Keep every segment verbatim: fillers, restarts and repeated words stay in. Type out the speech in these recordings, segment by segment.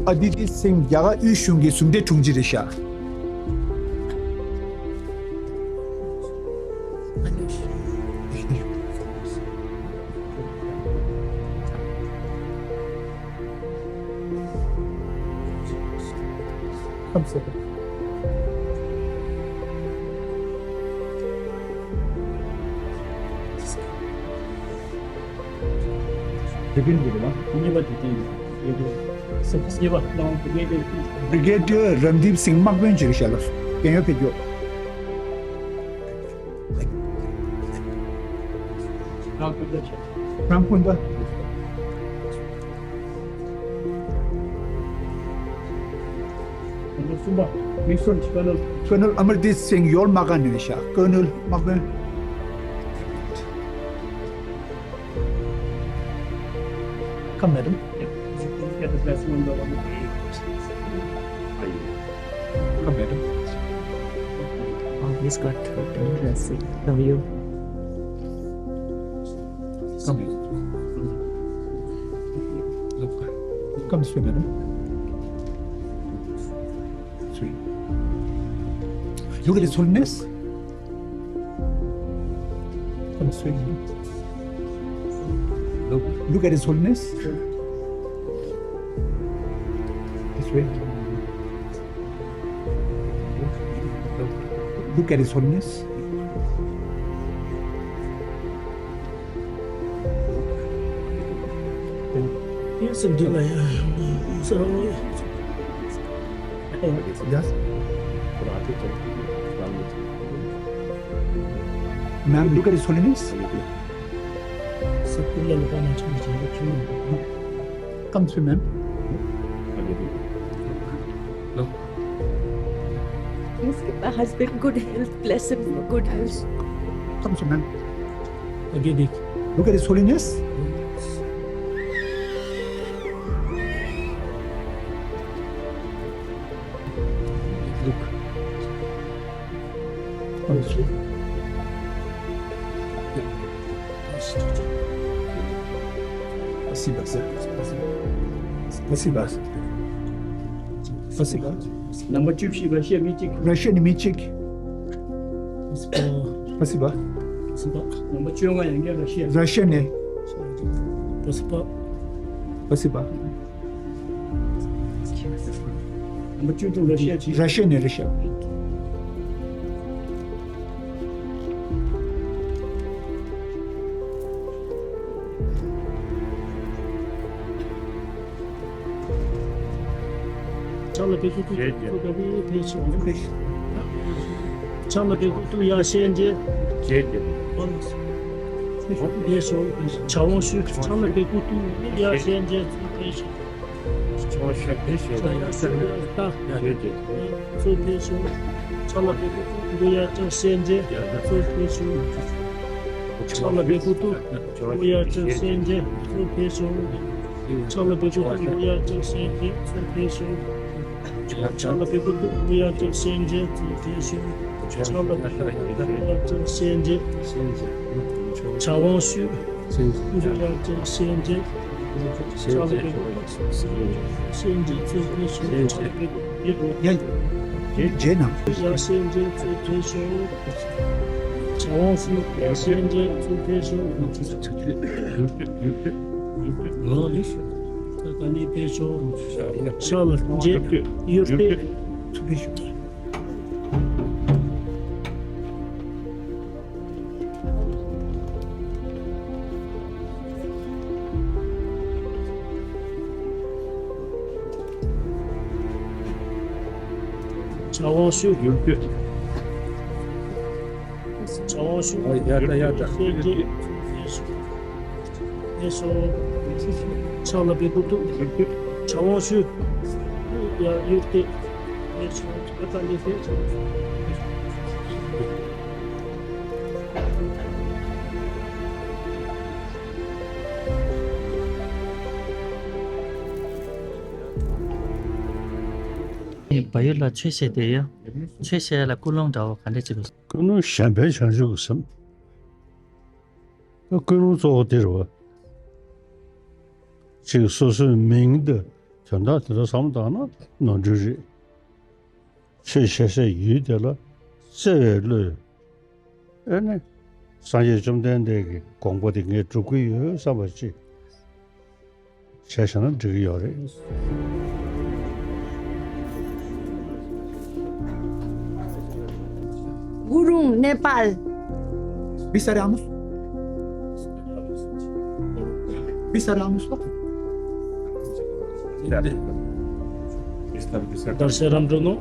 ཨ་དི་ཏི་སིང་རྒྱ་གར་དབུས་གཞུང་གི་གཞུང་འབྲེལ་དྲུང་ཆེ་རེད་ཤག་དེ་ཀུན་གྱི་རེད་བ། གཉིས་པ་དེ་དེ་ཡིན། གཉིས་པ་ལོང་བི་རི་གེ་ཏི་ཡར་བི་རི་གེ་ཏི་ཡར་རན་དིབ་སིང་དམག་དཔོན་ཅིག་རེད་ཤག་ལ། རྒན་ཡོལ་ཕེབས་རྒྱུ། རང་སྤུན་ཟླ། རང་སྤུན་ཟླ། རང་སྤུན་ཟླ། མི་སོན་ཁོ་ནལ། ཁོ་ནལ་ཨ་མར་དིབ་སིང་ཡོལ་དམག་སྒར་ནས་རེད་ཤག་ཁོ་ནལ་དམག་དཔོན། Come, madam. Get the best one, the one. Come, madam. Oh, he's got thirteen dresses. Love you. Come here. Look. Come this way, madam. Three. Look at His Holiness. Come this way. Look, look at His Holiness. This way. Look at His Holiness. Yes, indeed, I am. So, yes. Ma'am, look at His Holiness. Come through, ma'am. Please give my husband good health, bless him for good health. Come through, ma'am. Okay, Dick. Look at His Holiness. Look. Спасибо, сэр. Спасибо. Спасибо. རྣམ་པ་བཅུ་བཞི་ར་ཤི་ཡ་མི་གཅིག་ར་ཤི་ཡ་ནས་མི་གཅིག Спасибо. Спасибо. རྣམ་པ་བཅོ་ལྔ་ཡང་བསྐྱར་ར་ཤི་ཡ། ར་ཤི་ཡ་ནས། Спасибо. Спасибо. རྣམ་པ་བཅུ་དྲུག་ར་ཤི་ཡ་ཅིག་ར་ཤི་ཡ་ནས་རེད་ཤག་ཕྱག་ལ་པའི་སྐུ་ཐུགས་རྗེ་ཆེ། ཐུགས་དམ་པའི་ཕན་ཕྱོགས། ཕྱག་ལ་པའི་སྐུ་ཐུགས་ཡར་ཤན་འབྱེད། རྗེས་ཀྱི། ཕན་ཕྱོགས། ཕྱག་དབང་ཞུ། ཕྱག་ལ་པའི་སྐུ་ཐུགས་ཡར་ཤན་འབྱེད། ཚུར་ཕན་ཕྱོགས། ཕྱག་ལ་ཕན་ཕྱོགས། ཡར་ཤན་འབྱེད། ཚུར་ཕན་ཕྱོགས། ཕྱག་ལ་པའི་སྐུ་ཐུགས་ཡར་བརྐྱངས་ཤན་འབྱེད། ཚུར་ཕན་ཕྱོགས། ཕྱག་ལ་པའི་སྐུ་ཐུགས་ཡར་བརྐྱངས་ཤན་འབྱེད། ཚུར་ཕན་ཕྱོགས། ཕྱག་ལ་པའི་སྐུ་ཐུགས་ཡར་བརྐྱངས་ཤན་འབྱེད། ཚུར་ཕན་ཕྱོགས། ཕྱག་ལ་པའི་སྐུ་ཐུགས་ཡར་བརྐྱངས་ཤན་འབྱེད། ཚུར་ཕན་ཕྱོགས། ཕྱག་ལ་པའི་སྐུ་ཐུགས་ཡར་བརྐྱངས་ཤན་འབྱེད། ཕྱག་དབང་ཞུ། སྐུ་ཐུགས་ཡར་བརྐྱངས་ཤན་འབྱེད། ཕྱག་ལ་པའི་སྐུ་ཐུགས་ཤན་འབྱེད། ཚུར་ཕན་ཕྱོགས། ཕྱག་ལ་པའི་སྐུ་ཐུགས་ཡར་རྗེས་ན། ཡར་ཤན་འབྱེད། ཚུར་ཕན་ཕྱོགས། ཕྱག་དབང་ཞུ། ཡར་ཤན་འབྱེད། ཚུར་ཕན་ཕྱོགས། ད་ག་ནས་ཕན་ཕྱོགས། ཕྱག་ལ་འབྱེད། ཡུར་ཏེ། ཚུར་ཕན་ཕྱོགས། ཕྱག་དབང་ཞུ། ཡུལ་སྐྱོད། ཕྱག་དབང་ཞུ། ཨ་ཡ་ད་ཡ་ད། ཡུལ་སྐྱོད། ཕྱག་ལ་པའི་སྐུ་ཐུགས། ཡུལ་སྐྱོད། ཕྱག་དབང་ཞུ། ཡ་ཡུལ་སྐྱོད། ཕན་ཕྱོགས། ཨ་ད་ལི་ཕན་ཕྱོགས། བལ་ཡུལ་ལ་ཆོས་བཤད་དེ་ཡ། ཆོས་བཤད་ཡ་ལ་ཀུན་སློང་འདྲ་བོ་ག་འདྲ་ཅིག་ཡོད། ཀུན་སློང་གཞན་ཕན་བྱང་ཆུབ་ཀྱི་སེམས། ད་ཀུན་སློང་གཙོ་བོ་དེ་རེད་བ། ཅིག་སོ་སོའི་མིང་དང་ དོན་དག་དེ་ཚོ་བསམ་བློ་བཏང་ན་ནོར་འཁྲུལ་རེད། ཆོས་བཤད་སའི་ཡུལ་དེ་ལ་བརྩེ་བའི་བློས། ཨེ་ནི། སངས་རྒྱས་བཅོམ་ལྡན་འདས་ཀྱི་དགོངས་པ་དེ་ངས་སྒྲུབ་ཀྱི་ཡོད་བསམ་པ་ཅིག་བྱས་བཞག་ན་འགྲིག་གི་ཡོད་རེད། Gurung, Nepal. Bisaramos. Bisaramos. Darse Ramdruno.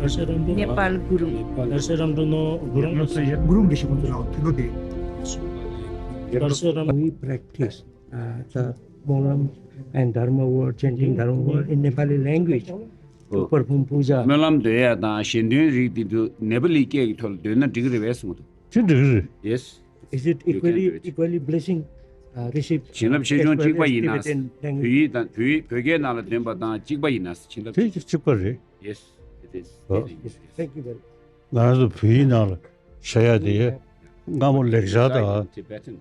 Darse Ramdruno. Nepal Gurung. Darse Ramdruno Gurung. Gurung de shimo la tulo de. Darse Ram. We practice uh, the Molam and Dharma word, chanting Dharma word in Nepali language to perform puja. སྨོན་ལམ་འདོན་ཡ་དང་གཞན་དོན་རིགས་དེ་ཚོ་ནེ་པ་ལི་སྐད་ཀྱི་ཐོག་ལ་འདོན་ན་འགྲིག་གི་རེད་པས་གསུངས་འདུག་དེ་འགྲིག་གི་རེད། Yes. Is it You can equally do it. equally blessing uh, received བྱིན་རླབས་ཆེ་ཆུང་གཅིག་པ་ཡིན་ན། Tibetan language? བོད་ཡིག་དང་བོད་ཡིག་བོད་སྐད་ནང་ལ་འདོན་པ་དང་གཅིག་པ་ཡིན་ན་བྱིན་རླབས་དེ་ཆེ་གཅིག་པ་རེད། Yes, it is. ཨ། Thank you very much. ང་ཚོ་བོད་ཡིག་ནང་ལ་བྱ་ཡ་དེ་སྔ་མོ་ལེགས་སྦྱར་དང་། Tibetan.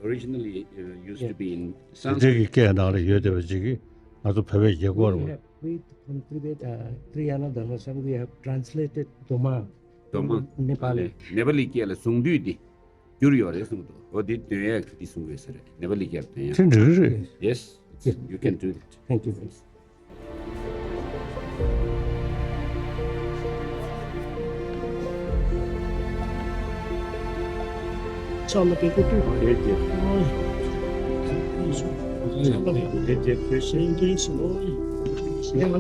Originally uh, used to be in དེ་འདྲའི་Sanskrit. གི་སྐད་ནང་ལ་ཡོད་བསྡད་པ་ཅིག་གིས་ང་ཚོ་བོད་པས་རྒྱལ་སྐོར་བ། We have, we from Tibet, uh, Triyana Dharma Sangha, we have translated Doma. Doma. Nepali. ནེ་པ་ལི་སྐད་ལ་གཟུངས་བསྡུས་འདི་བསྒྱུར་ཡོད་རེད་གསུངས་འདུག་འོ་འདི་འདོན་ཡས་འདི་གསུང་དགོས་ས་རེད། ནེ་པ་ལི་སྐད་ལ་འདོན་ཡས། དེ་འགྲིག་གི་རེད། Yes, you can do that. Thank you. ཕྱག་ལ་པད་ཀོ་ཏུ། ལས་ཀྱི། ལས་ཀྱི། སེམས་ཅན་སྲིད་པ།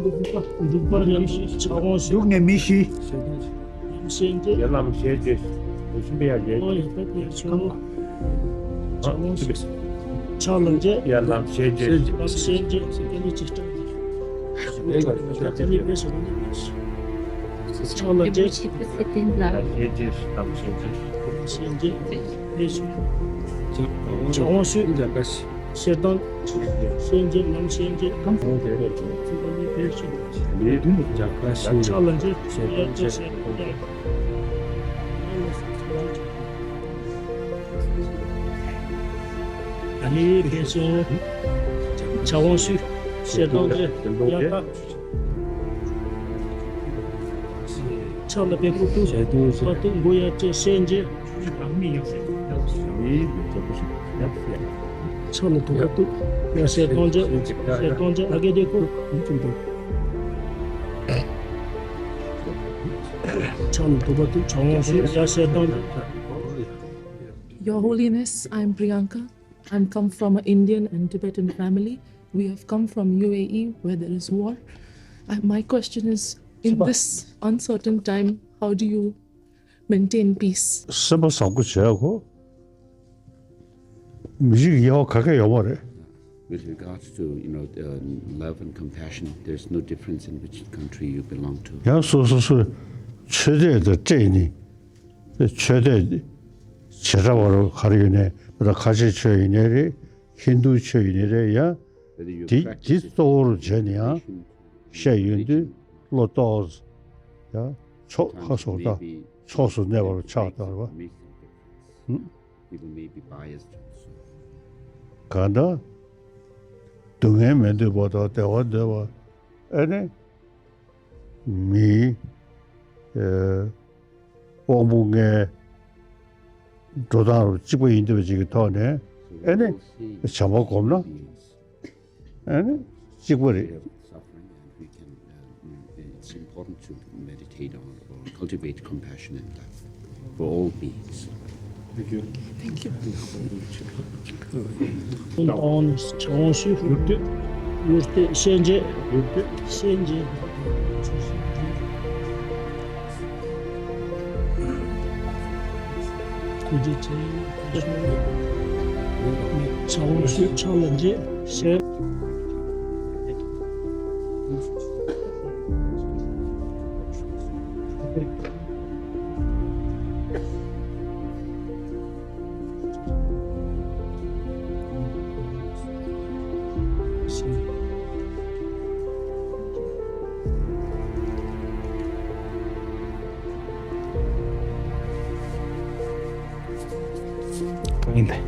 འཇུག་པ་ཉམས་ཤིང་ཕྱག་འོང་ཞུ། འཇུག་ནས་མི་ཤི། སེམས་ཅན། ཡར་ལམ་ཞེས་བྱས། འོ་ཡ་ད་དེ་ཆོ། ཕྱག་ལ་འཇལ། ཡར་ལམ་ཞེས་བྱས། ལམ་ཞེས་བྱས། ཀ་ནི་ཅི་སྟྲ། ལས་ཀྱི། ཕྱག་ལ་འཇལ། ལམ་ཞེས་བྱས། ལམ་ཞེས་བྱས། ཞེས་བྱས། ཕྱག་འོང་ཞུ། ཕྱག་འོང་ཞུ། ཞེ་སྡང་། སེམས་ཅན་ནམ་སེམས་ཅན། ཕྱག་ལ་འཇལ། ཕྱག་ལ་འཇལ། ཕྱག་ལ་འཇལ། ཨ་ནི་ཕྱག་འོང་ཞུ། ཞེ་སྡང་འཇལ། ཡ་ད། ཕྱག་ལ་པད་ཀོ་ཏུ། པད་ཀོ་ཏུ། མགོ་ཡར་བཅད། སེམས་ཅན། ཕྱག་ལ་དུ་པ་ཏུ། ཡ་ཞེ་སྡང་འཇལ། ཞེ་སྡང་འཇལ། ཨ་གེ་དེ་ཀོ། ཕྱག་ལ་དུ་པ་ཏུ། ཕྱག་འོང་ཞུ། ཡ་ཞེ་སྡང་འཇལ། Your Holiness, I'm Priyanka. I'm come from an Indian and Tibetan family. We have come from U A E where there is war. I, my question is, in this uncertain time, how do you maintain peace? སེམས་པ་བཟང་པོ་བྱས་གོ། མི་རིགས་དབྱེ་བ་ག་གེ་ཡོད་མ་རེད། With regards to, you know, uh, love and compassion, there's no difference in which country you belong to. ཡང་སོ་སོ་སོའི་ཆོས་དད་དང་སྤྲད་ནས། ཆོས་དད་བྱེ་བྲག་པ་རུ་ག་རེ་ཡོད་ནའི་ད་ཁ་ཆེ་ཆོས་ཡིན་ནའི་རེད། ཧིན་རྡུ་ཆོས་ཡིན་ནའི་རེད། ཡང་དེ་དེ་གཙོ་བོར་བྱས་ནས་ཡང་བཤད་ཡོང་དུས་བློ་ཏོག་ཙམ་ཡང་ཕྱོགས་ཁ་སོགས་དང་ཕྱོགས་སུ་གནས་པར་ཆགས་དོར་བ། People may be biased also. གང་ལྟར་སྡུག་བསྔལ་མི་འདོད་པ་དང་བདེ་བ་འདོད་པ། ཨེ་ནི། མིའི་ཨེ་དབང་པོ་ལྔའི་འགྲོ་སྟངས་རུ་གཅིག་པ་ཡིན་བསྡད་པ་ཅིག་གི་ཐོག་ནས་ཨེ་ནི་བྱམས་པ་སྒོམ་ན་ཨེ་ནི་གཅིག་པ་རེད། Suffering and we can, uh, it's important to meditate on or cultivate compassion and love for all beings. Thank you. Thank you. ཕྱག་འོང་ཞུ། ཡུལ་དུས། ཡུལ་དུས། སེམས་ཅན། ཡུལ་དུས། སེམས་ཅན། ཐུགས་རྗེ་ཆེ། ཕྱག་འོང་ཞུ། ཕྱག་ལ་འཇལ། སེམས། ཡིན་ཏེ།